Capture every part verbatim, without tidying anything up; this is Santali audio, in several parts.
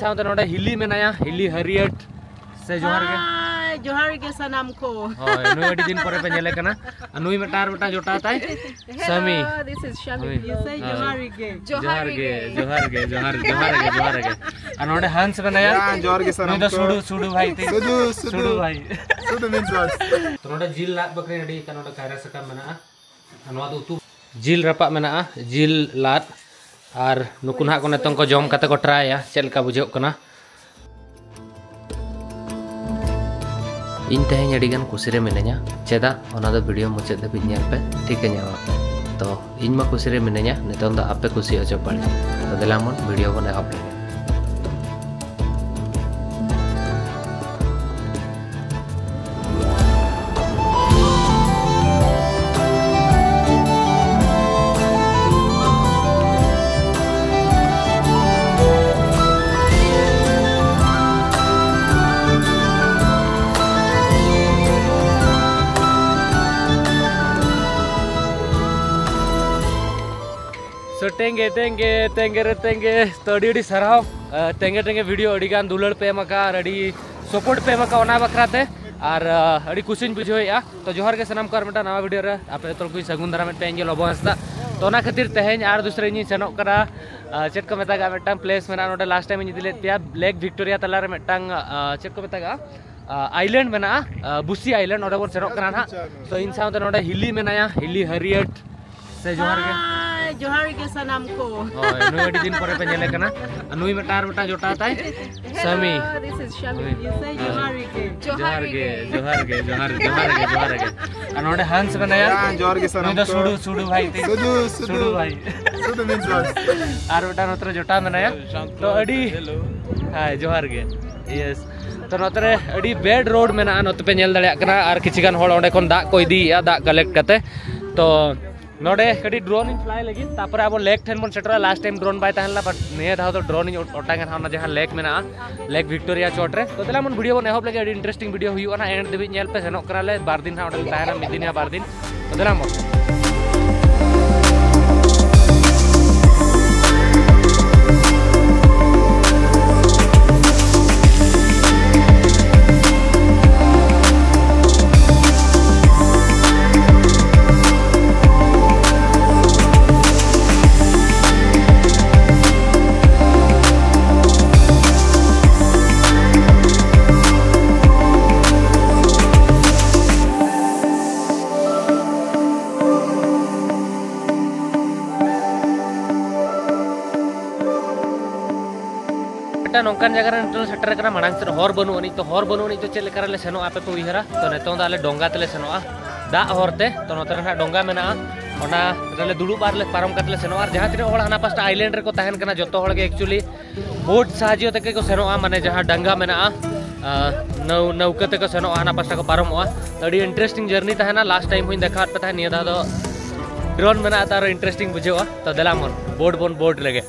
ᱥᱟᱶᱛᱮ ᱱᱚᱰᱮ ᱦᱤᱞᱤ ᱢᱮᱱᱟᱭᱟ, ᱦᱤᱞᱤ ᱦᱟᱹᱨᱭᱟᱹᱴ ᱥᱮ ᱡᱚᱦᱟᱨ ᱜᱮ᱾ ᱦᱟᱭ, ᱡᱚᱦᱟᱨ ᱜᱮ ᱥᱟᱱᱟᱢ ᱠᱚ᱾ ᱦᱳᱭ, ᱱᱩᱭ ᱟᱹᱰᱤ ᱫᱤᱱ ᱯᱚᱨᱮ ᱯᱮ ᱧᱮᱞᱮ ᱠᱟᱱᱟ᱾ ᱟᱨ ᱱᱩᱭ ᱢᱤᱫᱴᱟᱝ ᱟᱨ ᱢᱤᱫᱴᱟᱝ ᱡᱚᱴᱟᱣ ᱛᱟᱭ, ᱥᱟᱢᱤ᱾ Hello, this is Shami. ᱦᱳᱭ. You say ᱦᱳᱭ᱾ ᱡᱚᱦᱟᱨ ᱜᱮ᱾ ᱡᱚᱦᱟᱨ ᱜᱮ, ᱡᱚᱦᱟᱨ ᱜᱮ, ᱡᱚᱦᱟᱨ ᱜᱮ, ᱡᱚᱦᱟᱨ ᱜᱮ, ᱡᱚᱦᱟᱨ ᱜᱮ᱾ ᱟᱨ ᱱᱚᱰᱮ ᱦᱟᱱᱥ ᱢᱮᱱᱟᱭᱟ᱾ ᱦᱮᱸ, ᱡᱚᱦᱟᱨ ᱜᱮ ᱥᱟᱱᱟᱢ ᱱᱩᱭ ᱫᱚ ᱠᱚ᱾ ᱥᱩᱰᱩ, ᱥᱩᱰᱩ ᱵᱷᱟᱭ ᱛᱤᱧ᱾ ᱥᱩᱰᱩ, ᱥᱩᱰᱩ᱾ ᱥᱩᱰᱩ ᱵᱷᱟᱭ᱾ ᱥᱩᱰᱩ means us. ᱛᱚ ᱱᱚᱰᱮ ᱡᱤᱞ ᱞᱟᱫ ᱵᱟᱠᱷᱨᱟ ᱨᱮᱰᱤ ᱠᱟᱱᱟ, ᱱᱚᱰᱮ ᱠᱟᱭᱨᱟ ᱥᱟᱠᱟᱢ ᱢᱮᱱᱟᱜᱼᱟ᱾ ᱟᱨ ᱱᱚᱣᱟ ᱫᱚ ᱩᱛᱩ᱾ ᱡᱤᱞ ᱨᱟᱯᱟᱜ ᱢᱮᱱᱟᱜᱼᱟ, ᱡᱤᱞ ᱞᱟᱫ᱾ ᱟᱨ ᱱᱩᱠᱩ ᱱᱟᱦᱟᱜ ᱠᱚ ᱱᱤᱛᱚᱝ ᱠᱚ ᱡᱚᱢ ᱠᱟᱛᱮ ᱠᱚ ᱴᱨᱟᱭᱟ ᱪᱮᱫ ᱞᱮᱠᱟ ᱵᱩᱡᱷᱟᱹᱜ ᱠᱟᱱᱟ᱾ ᱤᱧ ᱛᱮᱦᱮᱧ ᱟᱹᱰᱤ ᱜᱟᱱ ᱠᱩᱥᱤ ᱨᱮ ᱢᱤᱱᱟᱹᱧᱟ᱾ ᱪᱮᱫᱟᱜ? ᱚᱱᱟ ᱫᱚ ᱵᱷᱤᱰᱤᱭᱳ ᱢᱩᱪᱟᱹᱫ ᱫᱷᱟᱹᱵᱤᱡ ᱧᱮᱞ ᱯᱮ, ᱴᱷᱤᱠᱟᱹ ᱧᱟᱢ ᱟᱯᱮ᱾ ᱛᱚ, ᱤᱧ ᱢᱟ ᱠᱩᱥᱤ ᱨᱮ ᱢᱤᱱᱟᱹᱧᱟ, ᱱᱤᱛᱚᱝ ᱫᱚ ᱟᱯᱮ ᱠᱩᱥᱤ ᱦᱚᱪᱚ ᱯᱟᱲᱮ᱾ ᱛᱚ, ᱫᱮᱞᱟ ᱵᱚᱱ ᱵᱷᱤᱰᱤᱭᱳ ᱵᱚᱱ ᱮᱦᱚᱵ ᱞᱮᱜᱮ᱾ So, ᱴᱮᱝᱜᱮ, ᱴᱮᱝᱜᱮ, ᱴᱮᱝᱜᱮ ᱨᱮ ᱴᱮᱝᱜᱮ᱾ ᱛᱚ, ᱟᱹᱰᱤ ᱟᱹᱰᱤ ᱥᱟᱨᱦᱟᱣ᱾ ᱟᱸ, ᱴᱮᱝᱜᱮ ᱴᱮᱝᱜᱮ ᱵᱷᱤᱰᱤᱭᱳ ᱟᱹᱰᱤ ᱜᱟᱱ ᱫᱩᱞᱟᱹᱲ ᱯᱮ ᱮᱢ ᱟᱠᱟᱫᱼᱟ ᱟᱨ ᱟᱹᱰᱤ support ᱯᱮ ᱮᱢ ᱟᱠᱟᱫᱼᱟ ᱚᱱᱟ ᱵᱟᱠᱷᱨᱟ ᱛᱮ᱾ ᱟᱨ, ᱟᱸ, ᱟᱹᱰᱤ ᱠᱩᱥᱤᱧ ᱵᱩᱡᱷᱟᱹᱣᱮᱫᱼᱟ᱾ ᱛᱚ, ᱡᱚᱦᱟᱨ ᱜᱮ ᱥᱟᱱᱟᱢ ᱠᱚ, ᱟᱨ ᱢᱤᱫᱴᱟᱝ ᱱᱟᱣᱟ ᱵᱷᱤᱰᱤᱭᱳ ᱨᱮ ᱟᱯᱮ ᱡᱚᱛᱚ ᱠᱚᱧ ᱥᱟᱹᱜᱩᱱ ᱫᱟᱨᱟᱢᱮᱫ ᱯᱮ, ᱤᱧ ᱜᱮ ᱞᱚᱵᱚ ᱦᱟᱸᱥᱫᱟ᱾ ᱛᱚ, ᱚᱱᱟ ᱠᱷᱟᱹᱛᱤᱨ ᱛᱮᱦᱮᱧ ᱟᱨ ᱫᱩᱥᱨᱟ ᱤᱧᱤᱧ ᱥᱮᱱᱚᱜ ᱠᱟᱱᱟ᱾ ᱟᱸ, ᱪᱮᱫ ᱠᱚ ᱢᱮᱛᱟᱜᱼᱟ, ᱢᱤᱫᱴᱟᱝ place ᱢᱮᱱᱟᱜᱼᱟ ᱱᱚᱰᱮ, last time ᱤᱧ ᱤᱫᱤ ᱞᱮᱫ ᱯᱮᱭᱟ, Lake Victoria ᱛᱟᱞᱟᱨᱮ ᱢᱤᱫᱴᱟᱝ, ᱟᱸ, ᱪᱮᱫ ᱠᱚ ᱢᱮᱛᱟᱜᱼᱟ, ᱟᱸ, island ᱢᱮᱱᱟᱜᱼᱟ, ᱟᱸ, ᱵᱩᱥᱤ island, ᱚᱸᱰᱮ ᱵᱚᱱ ᱥᱮᱱᱚᱜ ᱠᱟᱱᱟ ᱱᱟᱦᱟᱜ᱾ ᱛᱚ, ᱤᱧ ᱥᱟᱶᱛᱮ ᱱᱚᱰᱮ ᱦᱤᱞᱤ ᱢᱮᱱᱟᱭᱟ, ᱦᱤᱞᱤ ᱦᱟᱹᱨᱭᱟᱹᱴ᱾ ᱥᱮ ᱡᱚᱦᱟᱨ ᱜᱮ᱾ ᱦᱟᱭ, ᱡᱚᱦᱟᱨ ᱜᱮ ᱥᱟᱱᱟᱢ ᱠᱚ᱾ ᱦᱳᱭ, ᱱᱩᱭ ᱟᱹᱰᱤ ᱫᱤᱱ ᱯᱚᱨᱮ ᱯᱮ ᱧᱮᱞᱮ ᱠᱟᱱᱟ᱾ ᱟᱨ ᱱᱩᱭ ᱢᱤᱫᱴᱟᱝ ᱟᱨ ᱢᱤᱫᱴᱟᱝ ᱡᱚᱴᱟᱣ ᱛᱟᱭ, ᱥᱟᱢᱤ᱾ Hello, this is Shami. ᱦᱳᱭ. You say ᱦᱳᱭ. ᱡᱚᱦᱟᱨ ᱜᱮ᱾ ᱡᱚᱦᱟᱨ ᱜᱮ, ᱡᱚᱦᱟᱨ ᱜᱮ, ᱡᱚᱦᱟᱨ, ᱡᱚᱦᱟᱨ ᱜᱮ, ᱡᱚᱦᱟᱨ ᱜᱮ᱾ ᱟᱨ ᱱᱚᱰᱮ ᱦᱟᱱᱥ ᱢᱮᱱᱟᱭᱟ᱾ ᱦᱮᱸ, ᱡᱚᱦᱟᱨ ᱜᱮ ᱥᱟᱱᱟᱢ ᱱᱩᱭ ᱫᱚ ᱠᱚ᱾ ᱥᱩᱰᱩ, ᱥᱩᱰᱩ ᱵᱷᱟᱭ ᱛᱤᱧ᱾ ᱥᱩᱰᱩ, ᱥᱩᱰᱩ᱾ ᱥᱩᱰᱩ ᱵᱷᱟᱭ᱾ ᱥᱩᱰᱩ means us. ᱟᱨ ᱢᱤᱫᱴᱟᱝ ᱱᱚᱛᱮ ᱨᱮ ᱡᱚᱴᱟᱣ ᱢᱮᱱᱟᱭᱟ᱾ ᱛᱚ ᱟᱹᱰᱤ, ᱦᱟᱭ, ᱡᱚᱦᱟᱨ ᱜᱮ᱾ Yes. ᱛᱚ ᱱᱚᱛᱮ ᱨᱮ ᱟᱹᱰᱤ bad road ᱢᱮᱱᱟᱜᱼᱟ, ᱱᱚᱛᱮ ᱯᱮ ᱧᱮᱞ ᱫᱟᱲᱮᱭᱟᱜ ᱠᱟᱱᱟ᱾ ᱟᱨ ᱠᱤᱪᱷᱩ ᱜᱟᱱ ᱦᱚᱲ ᱚᱸᱰᱮ ᱠᱷᱚᱱ ᱫᱟᱜ ᱠᱚ ᱤᱫᱤᱭᱮᱫᱼᱟ, ᱫᱟᱜ collect ᱠᱟᱛᱮ᱾ ᱛᱚ ᱱᱚᱰᱮ ᱠᱟᱹᱴᱤᱡ drone ᱤᱧ fly ᱞᱟᱹᱜᱤᱫ, ᱛᱟᱨᱯᱚᱨᱮ ᱟᱵᱚ lake ᱴᱷᱮᱱ ᱵᱚᱱ ᱥᱮᱴᱮᱨᱚᱜᱼᱟ᱾ Last time drone ᱵᱟᱭ ᱛᱟᱦᱮᱸ ᱞᱮᱱᱟ, but ᱱᱤᱭᱟᱹ ᱫᱷᱟᱣ ᱫᱚ drone ᱤᱧ ᱚᱴᱟᱝ ᱮᱱᱟ ᱚᱱᱟ ᱡᱟᱦᱟᱸ lake ᱢᱮᱱᱟᱜᱼᱟ, Lake Victoria ᱪᱚᱴ ᱨᱮ᱾ ᱛᱚ ᱫᱮᱞᱟ ᱵᱚᱱ ᱵᱷᱤᱰᱤᱭᱳ ᱵᱚᱱ ᱮᱦᱚᱵ ᱞᱮᱜᱮ, ᱟᱹᱰᱤ interesting ᱵᱷᱤᱰᱤᱭᱳ ᱦᱩᱭᱩᱜᱼᱟ ᱱᱟ, end ᱫᱷᱟᱹᱵᱤᱡ ᱧᱮᱞ ᱯᱮ᱾ ᱥᱮᱱᱚᱜ ᱠᱟᱱᱟᱞᱮ, ᱵᱟᱨ ᱫᱤᱱ ᱦᱟᱸᱜ ᱚᱸᱰᱮ ᱞᱮ ᱛᱟᱦᱮᱱᱟ, ᱢᱤᱫ ᱫᱤᱱ ᱭᱟ ᱵᱟᱨ ᱫᱤᱱ᱾ ᱛᱚ ᱫᱮᱞᱟ ᱵᱚᱱ᱾ ᱚᱱᱠᱟᱱ ᱡᱟᱭᱜᱟ ᱨᱮ ᱱᱤᱛᱚᱜ ᱞᱮ ᱥᱮᱴᱮᱨ ᱟᱠᱟᱱᱟ, ᱢᱟᱲᱟᱝ ᱥᱮᱫ ᱦᱚᱨ ᱵᱟᱹᱱᱩᱜ ᱟᱹᱱᱤᱡ᱾ ᱛᱚ ᱦᱚᱨ ᱵᱟᱹᱱᱩᱜ ᱟᱹᱱᱤᱡ, ᱛᱚ ᱪᱮᱫ ᱞᱮᱠᱟ ᱨᱮᱞᱮ ᱥᱮᱱᱚᱜᱼᱟ ᱟᱯᱮ ᱯᱮ ᱩᱭᱦᱟᱹᱨᱟ? ᱛᱚ ᱱᱤᱛᱚᱝ ᱫᱚ ᱟᱞᱮ ᱰᱚᱸᱜᱟ ᱛᱮᱞᱮ ᱥᱮᱱᱚᱜᱼᱟ, ᱫᱟᱜ ᱦᱚᱨ ᱛᱮ᱾ ᱛᱚ ᱱᱚᱛᱮ ᱨᱮ ᱱᱟᱦᱟᱜ ᱰᱚᱸᱜᱟ ᱢᱮᱱᱟᱜᱼᱟ, ᱚᱱᱟ ᱨᱮᱞᱮ ᱫᱩᱲᱩᱵᱼᱟ ᱟᱨ ᱞᱮ ᱯᱟᱨᱚᱢ ᱠᱟᱛᱮ ᱞᱮ ᱥᱮᱱᱚᱜᱼᱟ᱾ ᱟᱨ ᱡᱟᱦᱟᱸ ᱛᱤᱱᱟᱹᱜ ᱦᱚᱲ ᱦᱟᱱᱟ ᱯᱟᱥᱴᱟ ᱟᱭᱞᱮᱱᱰ ᱨᱮᱠᱚ ᱛᱟᱦᱮᱱ ᱠᱟᱱᱟ, ᱡᱚᱛᱚ ᱦᱚᱲ ᱜᱮ ᱮᱠᱪᱩᱭᱮᱞᱤ ᱵᱳᱴ ᱥᱟᱦᱟᱡᱽᱡᱚ ᱛᱮᱜᱮ ᱠᱚ ᱥᱮᱱᱚᱜᱼᱟ, ᱢᱟᱱᱮ ᱡᱟᱦᱟᱸ ᱰᱟᱸᱜᱟ ᱢᱮᱱᱟᱜᱼᱟ, ᱟᱨ ᱱᱟᱹᱣ ᱱᱟᱹᱣᱠᱟᱹ ᱛᱮᱠᱚ ᱥᱮᱱᱚᱜᱼᱟ, ᱦᱟᱱᱟ ᱯᱟᱥᱴᱟ ᱠᱚ ᱯᱟᱨᱚᱢᱚᱜᱼᱟ᱾ ᱛᱚ ᱟᱹᱰᱤ ᱤᱱᱴᱟᱨᱮᱥᱴᱤᱝ ᱡᱟᱨᱱᱤ ᱛᱟᱦᱮᱱᱟ᱾ ᱞᱟᱥᱴ ᱴᱟᱭᱤᱢ ᱦᱚᱸᱧ ᱫᱮᱠᱷᱟᱣᱟᱫ ᱯᱮ ᱛᱟᱦᱮᱸᱫ, ᱱᱤᱭᱟᱹ ᱫᱷᱟᱣ ᱫᱚ ᱰᱨᱳᱱ ᱢᱮᱱᱟᱜᱼᱟ, ᱛᱚ ᱟᱨᱚ ᱤᱱᱴᱟᱨᱮᱥᱴᱤᱝ ᱵᱩᱡᱷᱟᱹᱜᱼᱟ᱾ ᱛᱚ ᱫᱮᱞᱟ ᱢᱚᱱ, ᱵᱳᱴ ᱵᱚᱱ ᱵᱳᱴ ᱞᱮᱜᱮ᱾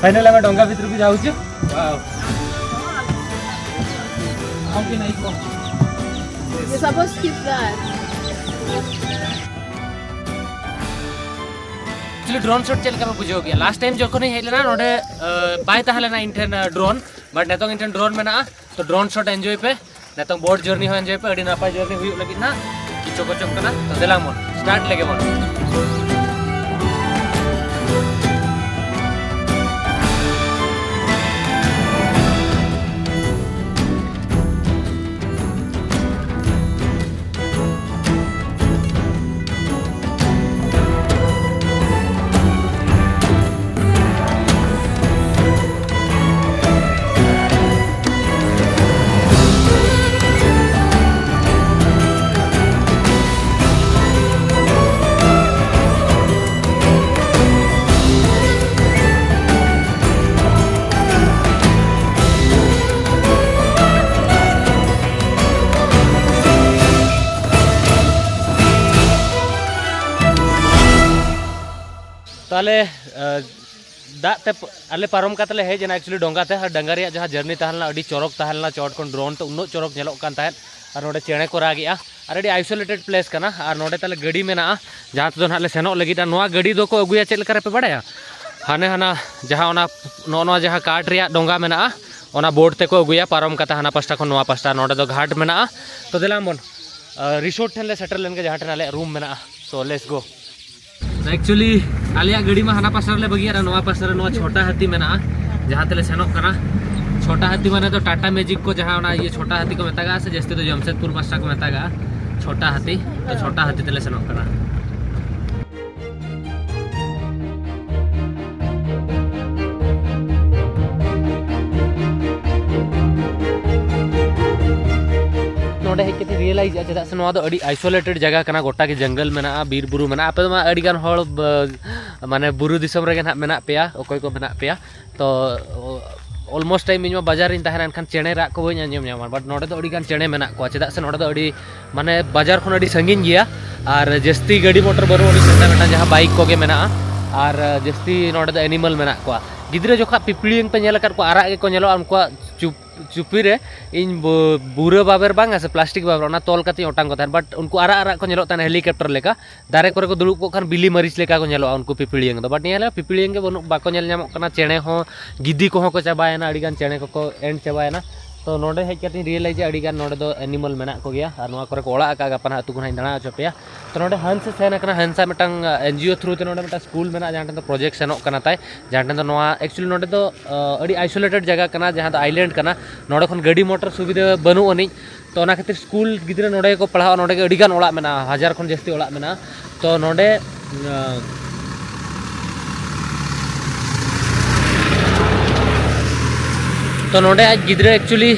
ଫାଇନାଲ ଆମେ ଡଙ୍ଗା ଭିତରକୁ ଯାଉଛୁ। Wow। ଆଉ କି ନାହିଁ କହ। ये सब skip कर। एक्चुअली ड्रोन शॉट ᱪᱮᱫ ᱞᱮᱠᱟ ᱯᱮ ᱵᱩᱡᱷᱟᱹᱣ ᱠᱮᱜᱼᱟ? ᱞᱟᱥᱴ ᱴᱟᱭᱤᱢ ᱡᱚᱠᱷᱚᱱᱤᱧ ᱦᱮᱡ ᱞᱮᱱᱟ, ᱱᱚᱰᱮ, ᱟ, ᱵᱟᱭ ᱛᱟᱦᱮᱸ ᱞᱮᱱᱟ ᱤᱧ ᱴᱷᱮᱱ, ᱟ, ᱰᱨᱳᱱ, ᱵᱟᱴ ᱱᱤᱛᱚᱝ ᱤᱧ ᱴᱷᱮᱱ ᱰᱨᱳᱱ ᱢᱮᱱᱟᱜᱼᱟ᱾ ᱛᱚ ᱰᱨᱳᱱ ᱥᱚᱴ ᱮᱱᱡᱚᱭ ᱯᱮ᱾ ᱱᱤᱛᱚᱝ ᱵᱳᱴ ᱡᱟᱨᱱᱤ ᱦᱚᱸ ᱮᱱᱡᱚᱭ ᱯᱮ, ᱟᱹᱰᱤ ᱱᱟᱯᱟᱭ ᱡᱟᱨᱱᱤ ᱦᱩᱭᱩᱜ ᱞᱟᱹᱜᱤᱫ ᱱᱟᱦᱟᱜ᱾ ᱠᱤᱪᱷᱩ ᱠᱚᱪᱚᱜ ᱠᱟᱱᱟ, ᱛᱚ ᱫᱮᱞᱟ ᱵᱚᱱ ᱥᱴᱟᱨᱴ ᱞᱮᱜᱮ ᱵᱚᱱ᱾ ᱛᱟᱦᱞᱮ, ᱟ, ᱫᱟᱜ ᱛᱮ ᱯ-, ᱟᱞᱮ ᱯᱟᱨᱚᱢ ᱠᱟᱛᱮ ᱞᱮ ᱦᱮᱡ ᱮᱱᱟ actually ᱰᱚᱸᱜᱟ ᱛᱮ᱾ ᱟᱨ ᱰᱟᱸᱜᱟ ᱨᱮᱭᱟᱜ ᱡᱟᱦᱟᱸ ᱡᱟᱨᱱᱤ ᱛᱟᱦᱮᱸ ᱞᱮᱱᱟ, ᱟᱹᱰᱤ ᱪᱚᱨᱚᱠ ᱛᱟᱦᱮᱸ ᱞᱮᱱᱟ᱾ ᱪᱚᱴ ᱠᱷᱚᱱ ᱰᱨᱳᱱ ᱛᱮ ᱩᱱᱟᱹᱜ ᱪᱚᱨᱚᱠ ᱧᱮᱞᱚᱜ ᱠᱟᱱ ᱛᱟᱦᱮᱸᱫ᱾ ᱟᱨ ᱱᱚᱰᱮ ᱪᱮᱬᱮ ᱠᱚ ᱨᱟᱜᱮᱜᱼᱟ᱾ ᱟᱨ ᱟᱹᱰᱤ ᱟᱭᱥᱳᱞᱮᱴᱮᱰ ᱯᱞᱮᱥ ᱠᱟᱱᱟ᱾ ᱟᱨ ᱱᱚᱰᱮ ᱛᱟᱞᱮ ᱜᱟᱹᱰᱤ ᱢᱮᱱᱟᱜᱼᱟ, ᱡᱟᱦᱟᱸ ᱛᱮᱫᱚ ᱱᱟᱦᱟᱜ ᱞᱮ ᱥᱮᱱᱚᱜ ᱞᱟᱹᱜᱤᱫ᱾ ᱟᱨ ᱱᱚᱣᱟ ᱜᱟᱹᱰᱤ ᱫᱚᱠᱚ ᱟᱹᱜᱩᱭᱟ ᱪᱮᱫ ᱞᱮᱠᱟ ᱨᱮᱯᱮ ᱵᱟᱲᱟᱭᱟ? ᱦᱟᱱᱮ ᱦᱟᱱᱟ ᱡᱟᱦᱟᱸ ᱚᱱᱟ, ᱱᱚᱜᱼᱚ ᱱᱚᱣᱟ ᱡᱟᱦᱟᱸ ᱠᱟᱴ ᱨᱮᱭᱟᱜ ᱰᱚᱸᱜᱟ ᱢᱮᱱᱟᱜᱼᱟ, ᱚᱱᱟ ᱵᱳᱴ ᱛᱮᱠᱚ ᱟᱹᱜᱩᱭᱟ ᱯᱟᱨᱚᱢ ᱠᱟᱛᱮ ᱦᱟᱱᱟ ᱯᱟᱥᱴᱟ ᱠᱷᱚᱱ ᱱᱚᱣᱟ ᱯᱟᱥᱴᱟ᱾ ᱱᱚᱰᱮ ᱫᱚ ᱜᱷᱟᱴ ᱢᱮᱱᱟᱜᱼᱟ᱾ ᱛᱚ ᱫᱮᱞᱟ ᱵᱚᱱ, ᱟ, ᱨᱤᱥᱳᱨᱴ ᱴᱷᱮᱱ ᱞᱮ ᱥᱮᱴᱮᱨ ᱞᱮᱱ ᱜᱮ, ᱡᱟᱦᱟᱸ ᱴᱷᱮᱱ ᱟᱞᱮᱭᱟᱜ ᱨᱩᱢ ᱢᱮᱱᱟᱜᱼᱟ᱾ So let's go᱾ ᱮᱠᱪᱩᱭᱮᱞᱤ ᱟᱞᱮᱭᱟᱜ ᱜᱟᱹᱰᱤ ᱢᱟ ᱦᱟᱱᱟ ᱯᱟᱥᱮ ᱨᱮᱞᱮ ᱵᱟᱹᱜᱤᱭᱟᱫᱟ, ᱱᱚᱣᱟ ᱯᱟᱥᱮ ᱨᱮ ᱱᱚᱣᱟ ᱪᱷᱳᱴᱟ ᱦᱟᱹᱛᱤ ᱢᱮᱱᱟᱜᱼᱟ, ᱡᱟᱦᱟᱸ ᱛᱮᱞᱮ ᱥᱮᱱᱚᱜ ᱠᱟᱱᱟ᱾ ᱪᱷᱳᱴᱟ ᱦᱟᱹᱛᱤ ᱢᱟᱱᱮ ᱫᱚ ᱴᱟᱴᱟ ᱢᱮᱡᱤᱠ ᱠᱚ, ᱡᱟᱦᱟᱸ ᱚᱱᱟ ᱤᱭᱟᱹ ᱪᱷᱳᱴᱟ ᱦᱟᱹᱛᱤ ᱠᱚ ᱢᱮᱛᱟᱜᱟᱜᱼᱟ, ᱥᱮ ᱡᱟᱹᱥᱛᱤ ᱫᱚ ᱡᱟᱢᱥᱮᱫᱽᱯᱩᱨ ᱯᱟᱥᱴᱟ ᱠᱚ ᱢᱮᱛᱟᱜᱟᱜᱼᱟ ᱪᱷᱳᱴᱟ ᱦᱟᱹᱛᱤ᱾ ᱛᱚ ᱪᱷᱳᱴᱟ ᱦᱟᱹᱛᱤ ᱛᱮᱞᱮ ᱥᱮᱱᱚᱜ ᱠᱟᱱᱟ᱾ ᱱᱚᱰᱮ ᱦᱮᱡ ᱠᱟᱛᱮ ᱨᱤᱭᱮᱞᱟᱭᱤᱡᱽ ᱮᱫᱟ, ᱪᱮᱫᱟᱜ ᱥᱮ ᱱᱚᱣᱟ ᱫᱚ ᱟᱹᱰᱤ ᱟᱭᱥᱳᱞᱮᱴᱮᱰ ᱡᱟᱭᱜᱟ ᱠᱟᱱᱟ, ᱜᱚᱴᱟ ᱜᱮ ᱡᱚᱝᱜᱚᱞ ᱢᱮᱱᱟᱜᱼᱟ, ᱵᱤᱨ ᱵᱩᱨᱩ ᱢᱮᱱᱟᱜᱼᱟ᱾ ᱟᱯᱮ ᱫᱚ ᱢᱟ ᱟᱹᱰᱤ ᱜᱟᱱ ᱦᱚᱲ ᱵᱟ-, ᱢᱟᱱᱮ ᱵᱩᱨᱩ ᱫᱤᱥᱚᱢ ᱨᱮᱜᱮ ᱱᱟᱦᱟᱜ ᱢᱮᱱᱟᱜ ᱯᱮᱭᱟ, ᱚᱠᱚᱭ ᱠᱚ ᱢᱮᱱᱟᱜ ᱯᱮᱭᱟ᱾ ᱛᱚ ᱚᱞᱢᱳᱥᱴ ᱴᱟᱭᱤᱢ ᱤᱧ ᱢᱟ ᱵᱟᱡᱟᱨ ᱨᱤᱧ ᱛᱟᱦᱮᱱᱟ, ᱮᱱᱠᱷᱟᱱ ᱪᱮᱬᱮ ᱨᱟᱜ ᱠᱚ ᱵᱟᱹᱧ ᱟᱸᱡᱚᱢ ᱧᱟᱢᱟ, ᱵᱟᱴ ᱱᱚᱰᱮ ᱫᱚ ᱟᱹᱰᱤ ᱜᱟᱱ ᱪᱮᱬᱮ ᱢᱮᱱᱟᱜ ᱠᱚᱣᱟ, ᱪᱮᱫᱟᱜ ᱥᱮ ᱱᱚᱰᱮ ᱫᱚ ᱟᱹᱰᱤ ᱢᱟᱱᱮ ᱵᱟᱡᱟᱨ ᱠᱷᱚᱱ ᱟᱹᱰᱤ ᱥᱟᱺᱜᱤᱧ ᱜᱮᱭᱟ᱾ ᱟᱨ ᱡᱟᱹᱥᱛᱤ ᱜᱟᱹᱰᱤ ᱢᱚᱴᱚᱨ ᱵᱟᱹᱱᱩᱜ ᱟᱹᱱᱤᱡ, ᱢᱤᱫᱴᱟᱝ ᱡᱟᱦᱟᱸ ᱵᱟᱭᱤᱠ ᱠᱚᱜᱮ ᱢᱮᱱᱟᱜᱼᱟ᱾ ᱟᱨ ᱡᱟᱹᱥᱛᱤ ᱱᱚᱰᱮ ᱫᱚ ᱮᱱᱤᱢᱟᱞ ᱢᱮᱱᱟᱜ ᱠᱚᱣᱟ᱾ ᱜᱤᱫᱽᱨᱟᱹ ᱡᱚᱠᱷᱚᱱ ᱯᱤᱯᱤᱲᱤᱭᱟᱹᱝ ᱯᱮ ᱧᱮᱞ ᱟᱠᱟᱫ ᱠᱚᱣᱟ, ᱟᱨᱟᱜ ᱜᱮᱠᱚ ᱧᱮᱞᱚᱜᱼᱟ, ᱩᱱᱠᱩᱣᱟᱜ ᱪᱩᱯ ᱪᱩᱯᱤ ᱨᱮ ᱤᱧ ᱵᱩ-, ᱵᱩᱨᱟᱹ ᱵᱟᱵᱮᱨ ᱵᱟᱝᱟ ᱥᱮ ᱯᱞᱟᱥᱴᱤᱠ ᱵᱟᱵᱮᱨ, ᱚᱱᱟ ᱛᱚᱞ ᱠᱟᱛᱮᱧ ᱚᱴᱟᱝ ᱠᱚ ᱛᱟᱦᱮᱸᱫ᱾ ᱵᱟᱴ ᱩᱱᱠᱩ ᱟᱨᱟᱜ ᱟᱨᱟᱜ ᱠᱚ ᱧᱮᱞᱚᱜ ᱛᱟᱦᱮᱸᱫ ᱦᱮᱞᱤᱠᱚᱯᱴᱟᱨ ᱞᱮᱠᱟ᱾ ᱫᱟᱨᱮ ᱠᱚᱨᱮ ᱠᱚ ᱫᱩᱲᱩᱵ ᱠᱚᱜ ᱠᱷᱟᱱ ᱵᱤᱞᱤ ᱢᱟᱹᱨᱤᱪ ᱞᱮᱠᱟ ᱠᱚ ᱧᱮᱞᱚᱜᱼᱟ ᱩᱱᱠᱩ ᱯᱤᱯᱤᱲᱤᱭᱟᱹᱝ ᱫᱚ᱾ ᱵᱟᱴ ᱱᱤᱭᱟᱹ ᱯᱤᱯᱤᱲᱤᱭᱟᱹᱝ ᱜᱮ ᱵᱟᱹᱱᱩᱜ, ᱵᱟᱠᱚ ᱧᱮᱞ ᱧᱟᱢᱚᱜ ᱠᱟᱱᱟ᱾ ᱪᱮᱬᱮ ᱦᱚᱸ, ᱜᱤᱫᱤ ᱠᱚᱦᱚᱸ ᱠᱚ ᱪᱟᱵᱟᱭᱮᱱᱟ, ᱟᱹᱰᱤᱜᱟᱱ ᱪᱮᱬᱮ ᱠᱚᱠᱚ ᱮᱱᱰ ᱪᱟᱵᱟᱭᱮᱱᱟ᱾ ᱛᱚ ᱱᱚᱰᱮ ᱦᱮᱡ ᱠᱟᱛᱮᱧ ᱨᱤᱭᱮᱞᱟᱭᱤᱡᱟ ᱟᱹᱰᱤᱜᱟᱱ ᱱᱚᱰᱮ ᱫᱚ ᱮᱱᱤᱢᱟᱞ ᱢᱮᱱᱟᱜ ᱠᱚᱜᱮᱭᱟ ᱟᱨ ᱱᱚᱣᱟ ᱠᱚᱨᱮ ᱠᱚ ᱚᱲᱟᱜ ᱟᱠᱟᱫᱼᱟ᱾ ᱜᱟᱯᱟ ᱱᱟᱦᱟᱜ ᱟᱹᱛᱩ ᱠᱷᱚᱱᱟᱜ ᱤᱧ ᱫᱟᱬᱟ ᱦᱚᱪᱚ ᱯᱮᱭᱟ᱾ ᱛᱚ ᱱᱚᱰᱮ ᱦᱟᱱᱥ ᱥᱮᱱ ᱟᱠᱟᱱᱟ, ᱦᱟᱱᱥᱟᱜ ᱢᱤᱫᱴᱟᱝ ᱮᱱ ᱡᱤ ᱳ ᱛᱷᱨᱩ ᱛᱮ ᱱᱚᱰᱮ ᱢᱤᱫᱴᱟᱝ ᱥᱠᱩᱞ ᱢᱮᱱᱟᱜᱼᱟ, ᱡᱟᱦᱟᱸ ᱴᱷᱮᱱ ᱫᱚ ᱯᱨᱚᱡᱮᱠᱴ ᱥᱮᱱᱚᱜ ᱠᱟᱱᱟ ᱛᱟᱭ, ᱡᱟᱦᱟᱸ ᱴᱷᱮᱱ ᱫᱚ ᱱᱚᱣᱟ ᱮᱠᱪᱩᱭᱮᱞᱤ ᱱᱚᱰᱮ ᱫᱚ ᱟᱹᱰᱤ ᱟᱭᱥᱳᱞᱮᱴᱮᱰ ᱡᱟᱭᱜᱟ ᱠᱟᱱᱟ, ᱡᱟᱦᱟᱸ ᱫᱚ ᱟᱭᱞᱮᱱᱰ ᱠᱟᱱᱟ᱾ ᱱᱚᱰᱮ ᱠᱷᱚᱱ ᱜᱟᱹᱰᱤ ᱢᱚᱴᱚᱨ ᱥᱩᱵᱤᱫᱷᱟ ᱵᱟᱹᱱᱩᱜ ᱟᱹᱱᱤᱡ᱾ ᱛᱚ ᱚᱱᱟ ᱠᱷᱟᱹᱛᱤᱨ ᱥᱠᱩᱞ ᱜᱤᱫᱽᱨᱟᱹ ᱱᱚᱰᱮ ᱜᱮᱠᱚ ᱯᱟᱲᱦᱟᱜᱼᱟ, ᱱᱚᱰᱮ ᱜᱮ ᱟᱹᱰᱤ ᱜᱟᱱ ᱚᱲᱟᱜ ᱢᱮᱱᱟᱜᱼᱟ, ᱦᱟᱡᱟᱨ ᱠᱷᱚᱱ ᱡᱟᱹᱥᱛᱤ ᱚᱲᱟᱜ ᱢᱮᱱᱟᱜᱼᱟ᱾ ᱛᱚ ᱱᱚᱰᱮ, ᱛᱚ ᱱᱚᱰᱮ ᱟᱡ ᱜᱤᱫᱽᱨᱟᱹ ᱮᱠᱪᱩᱭᱮᱞᱤ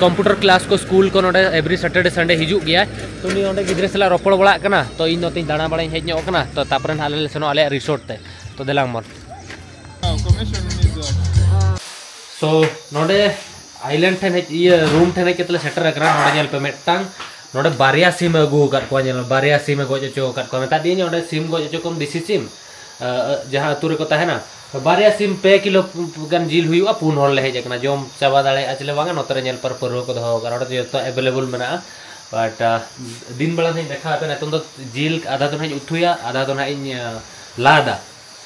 ᱠᱚᱢᱯᱤᱭᱩᱴᱟᱨ ᱠᱞᱟᱥ ᱠᱚ, ᱥᱠᱩᱞ ᱠᱚ ᱱᱚᱰᱮ ᱮᱵᱨᱤ ᱥᱮᱴᱟᱨᱰᱮ ᱥᱟᱱᱰᱮ ᱦᱤᱡᱩᱜ ᱜᱮᱭᱟᱭ᱾ ᱛᱚ ᱩᱱᱤ ᱚᱸᱰᱮ ᱜᱤᱫᱽᱨᱟᱹ ᱥᱟᱞᱟᱜ ᱨᱚᱯᱚᱲ ᱵᱟᱲᱟᱜ ᱠᱟᱱᱟ᱾ ᱛᱚ ᱤᱧ ᱱᱚᱛᱮᱧ ᱫᱟᱬᱟ ᱵᱟᱲᱟᱧ ᱦᱮᱡ ᱧᱚᱜ ᱠᱟᱱᱟ᱾ ᱛᱚ ᱛᱟᱨᱯᱚᱨᱮ ᱱᱟᱦᱟᱜ ᱟᱞᱮ ᱞᱮ ᱥᱮᱱᱚᱜᱼᱟ ᱟᱞᱮᱭᱟᱜ ᱨᱤᱥᱳᱨᱴ ᱛᱮ᱾ ᱛᱚ ᱫᱮᱞᱟᱝ ᱢᱚᱱ᱾ ᱥᱳ ᱱᱚᱰᱮ ᱟᱭᱞᱮᱱᱰ ᱴᱷᱮᱱ ᱦᱮᱡ, ᱤᱭᱟᱹ, ᱨᱩᱢ ᱴᱷᱮᱱ ᱦᱮᱡ ᱠᱟᱛᱮ ᱞᱮ ᱥᱮᱴᱮᱨ ᱟᱠᱟᱱᱟ᱾ ᱱᱚᱰᱮ ᱧᱮᱞ ᱯᱮ, ᱢᱤᱫᱴᱟᱝ ᱱᱚᱰᱮ ᱵᱟᱨᱭᱟ ᱥᱤᱢ ᱮ ᱟᱹᱜᱩ ᱟᱠᱟᱫ ᱠᱚᱣᱟ᱾ ᱧᱮᱞ ᱢᱮ, ᱵᱟᱨᱭᱟ ᱥᱤᱢ ᱮ ᱜᱚᱡ ᱦᱚᱪᱚ ᱟᱠᱟᱫ ᱠᱚᱣᱟ᱾ ᱢᱮᱛᱟ ᱫᱤᱭᱟᱹᱧ ᱚᱸᱰᱮ ᱥᱤᱢ ᱜᱚᱡ ᱦᱚᱪᱚ ᱠᱚᱢ, ᱫᱮᱥᱤ ᱥᱤᱢ, ᱟᱸ, ᱡᱟᱦᱟᱸ ᱟᱹᱛᱩ ᱨᱮᱠᱚ ᱛᱟᱦᱮᱱᱟ, ᱵᱟᱨᱭᱟ ᱥᱤᱢ ᱯᱮ ᱠᱤᱞᱳ ᱜᱟᱱ ᱡᱤᱞ ᱦᱩᱭᱩᱜᱼᱟ᱾ ᱯᱩᱱ ᱦᱚᱲ ᱞᱮ ᱦᱮᱡ ᱟᱠᱟᱱᱟ, ᱡᱚᱢ ᱪᱟᱵᱟ ᱫᱟᱲᱮᱭᱟᱜᱼᱟ ᱪᱮᱞᱮ ᱵᱟᱝᱟ᱾ ᱱᱚᱛᱮ ᱨᱮ ᱧᱮᱞ ᱯᱮ, ᱯᱟᱹᱨᱣᱟᱹ ᱠᱚ ᱫᱚᱦᱚ ᱟᱠᱟᱫᱟ, ᱱᱚᱰᱮ ᱫᱚ ᱡᱚᱛᱚ ᱮᱵᱮᱞᱮᱵᱚᱞ ᱢᱮᱱᱟᱜᱼᱟ᱾ ᱵᱟᱴ ᱫᱤᱱ ᱵᱮᱲᱟ ᱱᱟᱦᱟᱜ ᱤᱧ ᱫᱮᱠᱷᱟᱣ ᱟᱯᱮ᱾ ᱱᱤᱛᱚᱝ ᱫᱚ ᱡᱤᱞ ᱟᱫᱷᱟ ᱫᱚ ᱱᱟᱦᱟᱜ ᱤᱧ ᱩᱛᱩᱭᱟ, ᱟᱫᱷᱟ ᱫᱚ ᱱᱟᱦᱟᱜ ᱤᱧ, ᱟᱸ, ᱞᱟᱫᱟ,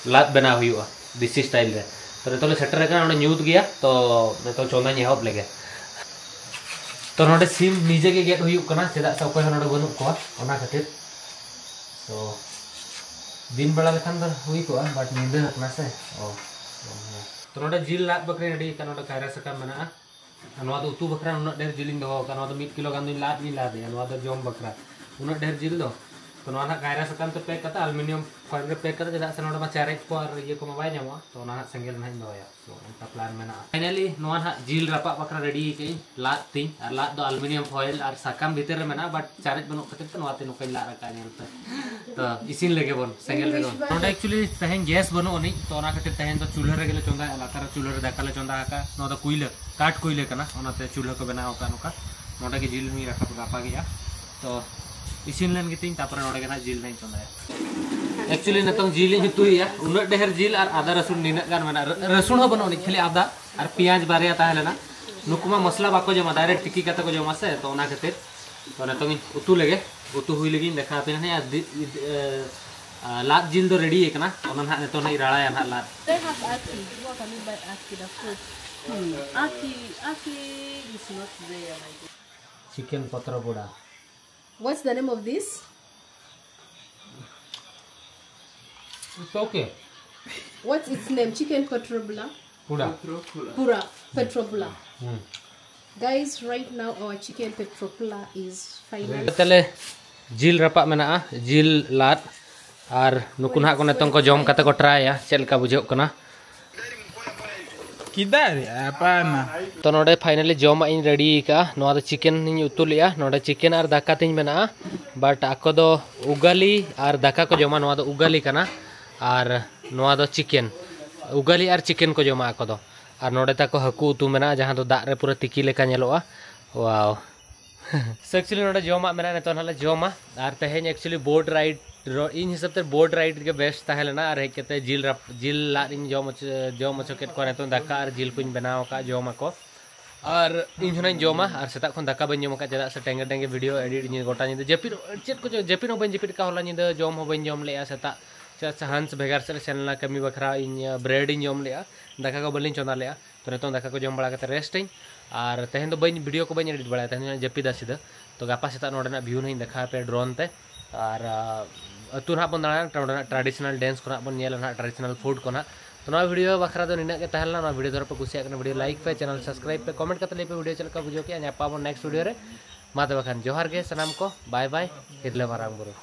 ᱞᱟᱫ ᱵᱮᱱᱟᱣ ᱦᱩᱭᱩᱜᱼᱟ ᱫᱮᱥᱤ ᱥᱴᱟᱭᱤᱞ ᱨᱮ᱾ ᱛᱚ ᱱᱤᱛᱚᱜ ᱞᱮ ᱥᱮᱴᱮᱨ ᱟᱠᱟᱱᱟ, ᱚᱸᱰᱮ ᱧᱩᱛ ᱜᱮᱭᱟ᱾ ᱛᱚ ᱱᱤᱛᱚᱜ ᱪᱚᱸᱫᱟᱧ ᱮᱦᱚᱵ ᱞᱮᱜᱮ᱾ ᱛᱚ ᱱᱚᱰᱮ ᱥᱤᱢ ᱱᱤᱡᱮ ᱜᱮ ᱜᱮᱫ ᱦᱩᱭᱩᱜ ᱠᱟᱱᱟ, ᱪᱮᱫᱟᱜ ᱥᱮ ᱚᱠᱚᱭ ᱦᱚᱸ ᱱᱚᱰᱮ ᱵᱟᱹᱱᱩᱜ ᱠᱚᱣᱟ, ᱚᱱᱟ ᱠᱷᱟᱹᱛᱤᱨ᱾ ᱛᱚ ᱫᱤᱱ ᱵᱮᱲᱟ ᱞᱮᱠᱷᱟᱱ ᱫᱚ ᱦᱩᱭ ᱠᱚᱜᱼᱟ, but ᱧᱤᱫᱟᱹ ᱠᱟᱱᱟ ᱥᱮ᱾ ᱚ, ᱛᱚ ᱱᱚᱰᱮ ᱡᱤᱞ ᱞᱟᱫ ᱵᱟᱠᱷᱨᱟ ᱨᱮᱰᱤ ᱠᱟᱱᱟ, ᱱᱚᱰᱮ ᱠᱟᱭᱨᱟ ᱥᱟᱠᱟᱢ ᱢᱮᱱᱟᱜᱼᱟ᱾ ᱟᱨ ᱱᱚᱣᱟ ᱫᱚ ᱩᱛᱩ ᱵᱟᱠᱷᱨᱟ ᱱᱩᱱᱟᱹᱜ ᱰᱷᱮᱨ ᱡᱤᱞ ᱤᱧ ᱫᱚᱦᱚ ᱟᱠᱟᱫᱟ, ᱱᱚᱣᱟ ᱫᱚ ᱢᱤᱫ ᱠᱤᱞᱳ ᱜᱟᱱ ᱫᱚᱧ ᱞᱟᱫ ᱤᱧ ᱞᱟᱫᱮᱭᱟ, ᱱᱚᱣᱟ ᱫᱚ ᱡᱚᱢ ᱵᱟᱠᱷᱨᱟ ᱩᱱᱟᱹᱜ ᱰᱷᱮᱨ ᱡᱤᱞ ᱫᱚ᱾ ᱛᱚ ᱱᱚᱣᱟ ᱱᱟᱦᱟᱜ ᱠᱟᱭᱨᱟ ᱥᱟᱠᱟᱢ ᱛᱮ ᱯᱮᱠ ᱠᱟᱛᱮ, ᱟᱞᱩᱢᱤᱱᱤᱭᱟᱢ ᱯᱷᱚᱭᱮᱞ ᱨᱮ ᱯᱮᱠ ᱠᱟᱛᱮ, ᱪᱮᱫᱟᱜ ᱥᱮ ᱱᱚᱰᱮ ᱢᱟ ᱪᱟᱨᱮᱡ ᱠᱚ ᱟᱨ ᱤᱭᱟᱹ ᱠᱚᱢᱟ ᱵᱟᱭ ᱧᱟᱢᱚᱜᱼᱟ, ᱛᱚ ᱚᱱᱟ ᱱᱟᱦᱟᱜ ᱥᱮᱸᱜᱮᱞ ᱱᱟᱦᱟᱜ ᱤᱧ ᱫᱚᱦᱚᱭᱟ᱾ ᱛᱚ ᱚᱱᱠᱟ ᱯᱞᱟᱱ ᱢᱮᱱᱟᱜᱼᱟ᱾ ᱯᱷᱟᱭᱱᱟᱞᱤ ᱱᱚᱣᱟ ᱱᱟᱦᱟᱜ ᱡᱤᱞ ᱨᱟᱯᱟᱜ ᱵᱟᱠᱷᱨᱟ ᱨᱮᱰᱤ ᱠᱟᱜ ᱟᱹᱧ ᱞᱟᱫ ᱛᱤᱧ, ᱟᱨ ᱞᱟᱫ ᱫᱚ ᱟᱞᱩᱢᱤᱱᱤᱭᱟᱢ ᱯᱷᱚᱭᱮᱞ ᱟᱨ ᱥᱟᱠᱟᱢ ᱵᱷᱤᱛᱤᱨ ᱨᱮ ᱢᱮᱱᱟᱜᱼᱟ, but ᱪᱟᱨᱮᱡ ᱵᱟᱹᱱᱩᱜ ᱠᱷᱟᱹᱛᱤᱨ ᱛᱮ ᱱᱚᱣᱟ ᱛᱮ ᱱᱚᱝᱠᱟᱧ ᱞᱟᱫ ᱨᱟᱠᱟᱵ ᱧᱮᱞ ᱯᱮ᱾ ᱛᱚ ᱤᱥᱤᱱ ᱞᱮᱜᱮ ᱵᱚᱱ, ᱥᱮᱸᱜᱮᱞ ᱨᱮᱜᱮ ᱵᱚᱱ᱾ ᱱᱚᱰᱮ actually ᱛᱮᱦᱮᱧ ᱜᱮᱥ ᱵᱟᱹᱱᱩᱜ ᱟᱹᱱᱤᱡ, ᱛᱚ ᱚᱱᱟ ᱠᱷᱟᱹᱛᱤᱨ ᱛᱮᱦᱮᱧ ᱫᱚ ᱪᱩᱞᱦᱟᱹ ᱨᱮᱜᱮ ᱞᱮ ᱪᱚᱸᱫᱟᱭᱟ᱾ ᱞᱟᱛᱟᱨ ᱨᱮ ᱪᱩᱞᱦᱟᱹ ᱨᱮ ᱫᱟᱠᱟ ᱞᱮ ᱪᱚᱸᱫᱟ ᱟᱠᱟᱫᱼᱟ᱾ ᱱᱚᱣᱟ ᱫᱚ ᱠᱩᱭᱞᱟᱹ, ᱠᱟᱴ ᱠᱩᱭᱞᱟᱹ ᱠᱟᱱᱟ, ᱚᱱᱟᱛᱮ ᱪᱩᱞᱦᱟᱹ ᱠᱚ ᱵᱮᱱᱟᱣ ᱟᱠᱟᱫ ᱱᱚᱝᱠᱟ᱾ ᱱᱚᱰᱮ ᱜᱮ ᱡᱤᱞ ᱦᱚᱸᱧ ᱨᱟᱠᱟᱵ ᱨᱟᱯᱟᱜᱮᱜᱼᱟ᱾ ᱛᱚ ᱤᱥᱤᱱ ᱞᱮᱱ ᱜᱮᱛᱤᱧ, ᱛᱟᱨᱯᱚᱨᱮ ᱱᱚᱰᱮ ᱜᱮ ᱱᱟᱦᱟᱜ ᱡᱤᱞ ᱦᱚᱸᱧ ᱪᱚᱸᱫᱟᱭᱟ᱾ Actually ᱱᱤᱛᱚᱝ ᱡᱤᱞ ᱤᱧ ᱩᱛᱩᱭᱮᱜᱼᱟ, ᱩᱱᱟᱹᱜ ᱰᱷᱮᱨ ᱡᱤᱞ ᱟᱨ ᱟᱫᱟ ᱨᱟᱹᱥᱩᱱ ᱱᱤᱱᱟᱹᱜ ᱜᱟᱱ ᱢᱮᱱᱟᱜᱼᱟ᱾ ᱨᱟᱹ- ᱨᱟᱹᱥᱩᱱ ᱦᱚᱸ ᱵᱟᱹᱱᱩᱜ ᱟᱹᱱᱤᱡ, ᱠᱷᱟᱹᱞᱤ ᱟᱫᱟ ᱟᱨ ᱯᱮᱸᱭᱟᱡᱽ ᱵᱟᱨᱭᱟ ᱛᱟᱦᱮᱸ ᱞᱮᱱᱟ᱾ ᱱᱩᱠᱩ ᱢᱟ ᱢᱚᱥᱞᱟ ᱵᱟᱠᱚ ᱡᱚᱢᱟ, direct ᱛᱤᱠᱤ ᱠᱟᱛᱮ ᱠᱚ ᱡᱚᱢᱟ ᱥᱮ, ᱛᱚ ᱚᱱᱟ ᱠᱷᱟᱹᱛᱤᱨ᱾ ᱛᱚ ᱱᱤᱛᱚᱝ ᱤᱧ ᱩᱛᱩ ᱞᱮᱜᱮ, ᱩᱛᱩ ᱦᱩᱭ ᱞᱮᱜᱮᱧ ᱫᱮᱠᱷᱟᱣ ᱟᱯᱮ ᱱᱟᱦᱟᱜ᱾ ᱟᱨ ᱫᱤ- ᱤᱫ- ᱮ, ᱟᱨ ᱞᱟᱫ ᱡᱤᱞ ᱫᱚ ᱨᱮᱰᱤ ᱟᱠᱟᱱᱟ, ᱚᱱᱟ ᱱᱟᱦᱟᱜ ᱱᱤᱛᱚᱝ ᱱᱟᱦᱟᱜ ᱤᱧ ᱨᱟᱲᱟᱭᱟ ᱱᱟᱦᱟᱜ ᱞᱟᱫ᱾ They have ackee. What I mean by ackee, the fruit. Hmm. Ackee, ackee is not there like this. Chicken ᱯᱚᱛᱨᱚ ᱯᱚᱲᱟ. What's the name of this? It's okay. What's its name? Chicken ᱯᱚᱛᱨᱚ ᱯᱚᱲᱟ? ᱯᱚᱲᱟ. ᱯᱚᱲᱟ. ᱯᱚᱛᱨᱚ ᱯᱚᱲᱟ. Hmm. Guys, right now our chicken ᱯᱚᱛᱨᱚ ᱯᱚᱲᱟ is final. ᱛᱟᱦᱞᱮ ᱡᱤᱞ ᱨᱟᱯᱟᱜ ᱢᱮᱱᱟᱜᱼᱟ, ᱡᱤᱞ ᱞᱟᱫ, ᱟᱨ ᱱᱩᱠᱩ ᱱᱟᱦᱟᱜ ᱠᱚ ᱱᱤᱛᱚᱝ ᱠᱚ ᱡᱚᱢ ᱠᱟᱛᱮ ᱠᱚ ᱴᱨᱟᱭᱟ ᱪᱮᱫ ᱞᱮᱠᱟ ᱵᱩᱡᱷᱟᱹᱜ ᱠᱟᱱᱟ᱾ ᱠᱤᱫᱟ ᱨᱮ ᱟᱯᱟᱱᱟ᱾ ᱛᱚ ᱱᱚᱰᱮ finally ᱡᱚᱢᱟᱜ ᱤᱧ ᱨᱮᱰᱤ ᱟᱠᱟᱫᱼᱟ᱾ ᱱᱚᱣᱟ ᱫᱚ ᱪᱤᱠᱮᱱ ᱤᱧ ᱩᱛᱩ ᱞᱮᱫᱼᱟ᱾ ᱱᱚᱰᱮ ᱪᱤᱠᱮᱱ ᱟᱨ ᱫᱟᱠᱟ ᱛᱤᱧ ᱢᱮᱱᱟᱜᱼᱟ, but ᱟᱠᱚ ᱫᱚ ᱩᱜᱟᱞᱤ ᱟᱨ ᱫᱟᱠᱟ ᱠᱚ ᱡᱚᱢᱟ᱾ ᱱᱚᱣᱟ ᱫᱚ ᱩᱜᱟᱞᱤ ᱠᱟᱱᱟ ᱟᱨ ᱱᱚᱣᱟ ᱫᱚ ᱪᱤᱠᱮᱱ᱾ ᱩᱜᱟᱞᱤ ᱟᱨ ᱪᱤᱠᱮᱱ ᱠᱚ ᱡᱚᱢᱟ ᱟᱠᱚ ᱫᱚ᱾ ᱟᱨ ᱱᱚᱰᱮ ᱛᱟᱠᱚ ᱦᱟᱹᱠᱩ ᱩᱛᱩ ᱢᱮᱱᱟᱜᱼᱟ, ᱡᱟᱦᱟᱸ ᱫᱚ ᱫᱟᱜ ᱨᱮ ᱯᱩᱨᱟᱹ ᱛᱤᱠᱤ ᱞᱮᱠᱟ ᱧᱮᱞᱚᱜᱼᱟ᱾ Wow. So actually ᱱᱚᱰᱮ ᱡᱚᱢᱟᱜ ᱢᱮᱱᱟᱜᱼᱟ, ᱱᱤᱛᱚᱜ ᱱᱟᱦᱟᱜ ᱞᱮ ᱡᱚᱢᱟ᱾ ᱟᱨ ᱛᱮᱦᱮᱧ actually boat ride, ᱤᱧ ᱦᱤᱥᱟᱹᱵ ᱛᱮ boat ride ᱜᱮ best ᱛᱟᱦᱮᱸ ᱞᱮᱱᱟ᱾ ᱟᱨ ᱦᱮᱡ ᱠᱟᱛᱮ ᱡᱤᱞ ᱨᱟᱯ- ᱡᱤᱞ ᱞᱟᱫ ᱤᱧ ᱡᱚᱢ ᱦᱚᱪᱚ ᱡᱚᱢ ᱦᱚᱪᱚ ᱠᱮᱫ ᱠᱚᱣᱟ᱾ ᱱᱤᱛᱚᱝ ᱫᱟᱠᱟ ᱟᱨ ᱡᱤᱞ ᱠᱚᱧ ᱵᱮᱱᱟᱣ ᱟᱠᱟᱫ, ᱡᱚᱢ ᱟᱠᱚ᱾ ᱟᱨ ᱤᱧ ᱦᱚᱸ ᱱᱟᱧ ᱡᱚᱢᱟ, ᱟᱨ ᱥᱮᱛᱟᱜ ᱠᱷᱚᱱ ᱫᱟᱠᱟ ᱵᱟᱹᱧ ᱡᱚᱢ ᱟᱠᱟᱫ, ᱪᱮᱫᱟᱜ ᱥᱮ ᱴᱮᱸᱜᱮ ᱴᱮᱸᱜᱮ video edit ᱤᱧ ᱜᱚᱴᱟ ᱧᱤᱫᱟᱹ ᱡᱟᱹᱯᱤᱫ, ᱪᱮᱫ ᱠᱚᱪᱚ ᱡᱟᱹᱯᱤᱫ ᱦᱚᱸ ᱵᱟᱹᱧ ᱡᱟᱹᱯᱤᱫ ᱟᱠᱟᱫ, ᱦᱚᱞᱟ ᱧᱤᱫᱟᱹ ᱡᱚᱢ ᱦᱚᱸ ᱵᱟᱹᱧ ᱡᱚᱢ ᱞᱮᱫᱼᱟ ᱥᱮᱛᱟᱜ᱾ ᱪᱮᱫᱟᱜ ᱥᱮ ᱦᱟᱱᱥ ᱵᱷᱮᱜᱟᱨ ᱥᱮᱫ ᱨᱮ ᱥᱮᱱ ᱞᱮᱱᱟ ᱠᱟᱹᱢᱤ ᱵᱟᱠᱷᱨᱟ, ᱤᱧ bread ᱤᱧ ᱡᱚᱢ ᱞᱮᱫᱼᱟ, ᱫᱟᱠᱟ ᱠᱚ ᱵᱟᱹᱞᱤᱧ ᱪᱚᱸᱫᱟ ᱞᱮᱫᱼᱟ᱾ ᱛᱚ ᱱᱤᱛᱚᱝ ᱫᱟᱠᱟ ᱠᱚ ᱡᱚᱢ ᱵᱟᱲᱟ ᱠᱟᱛᱮ rest ᱟᱹᱧ᱾ ᱟᱨ ᱛᱮᱦᱮᱧ ᱫᱚ ᱵᱟᱹᱧ video ᱠᱚ ᱵᱟᱹᱧ edit ᱵᱟᱲᱟᱭᱟ, ᱛᱮᱦᱮᱧ ᱫᱚ ᱡᱟᱹᱯᱤᱫᱟ ᱥᱤᱫᱷᱟᱹ᱾ ᱛᱚ ᱜᱟᱯᱟ ᱥᱮᱛᱟᱜ ᱱᱚᱰᱮᱱᱟᱜ view ᱱᱟᱦᱟᱜ ᱤᱧ ᱫᱮᱠᱷᱟᱣ ᱟᱯᱮᱭᱟ drone ᱛᱮ᱾ ᱟᱨ ᱟᱨ ᱟᱹᱛᱩ ᱱᱟᱦᱟᱜ ᱵᱚᱱ ᱫᱟᱬᱟᱱᱟ, ᱚᱸᱰᱮᱱᱟᱜ traditional dance ᱠᱚ ᱱᱟᱦᱟᱜ ᱵᱚᱱ ᱧᱮᱞᱟ ᱱᱟᱦᱟᱜ, traditional food ᱠᱚ ᱱᱟᱦᱟᱜ᱾ ᱛᱚ ᱱᱚᱣᱟ video ᱵᱟᱠᱷᱨᱟ ᱫᱚ ᱱᱤᱱᱟᱹᱜ ᱜᱮ ᱛᱟᱦᱮᱸ ᱞᱮᱱᱟ᱾ ᱱᱚᱣᱟ video ᱫᱷᱟᱨᱟ ᱯᱮ ᱠᱩᱥᱤᱭᱟᱜ ᱠᱟᱱᱟ, video like ᱯᱮ, channel subscribe ᱯᱮ, comment ᱠᱟᱛᱮ ᱞᱟᱹᱭ ᱯᱮ video ᱪᱮᱫ ᱞᱮᱠᱟ ᱵᱩᱡᱷᱟᱹᱣ ᱠᱮᱜᱼᱟ᱾ ᱧᱟᱯᱟᱢ ᱟᱵᱚᱱ next video ᱨᱮ᱾ ᱢᱟ ᱛᱚᱵᱮ ᱠᱷᱟᱱ ᱡᱚᱦᱟᱨ ᱜᱮ ᱥᱟᱱᱟᱢ ᱠᱚ, bye bye, ᱦᱤᱨᱞᱟᱹ ᱢᱟᱨᱟᱝ ᱵᱩᱨᱩ᱾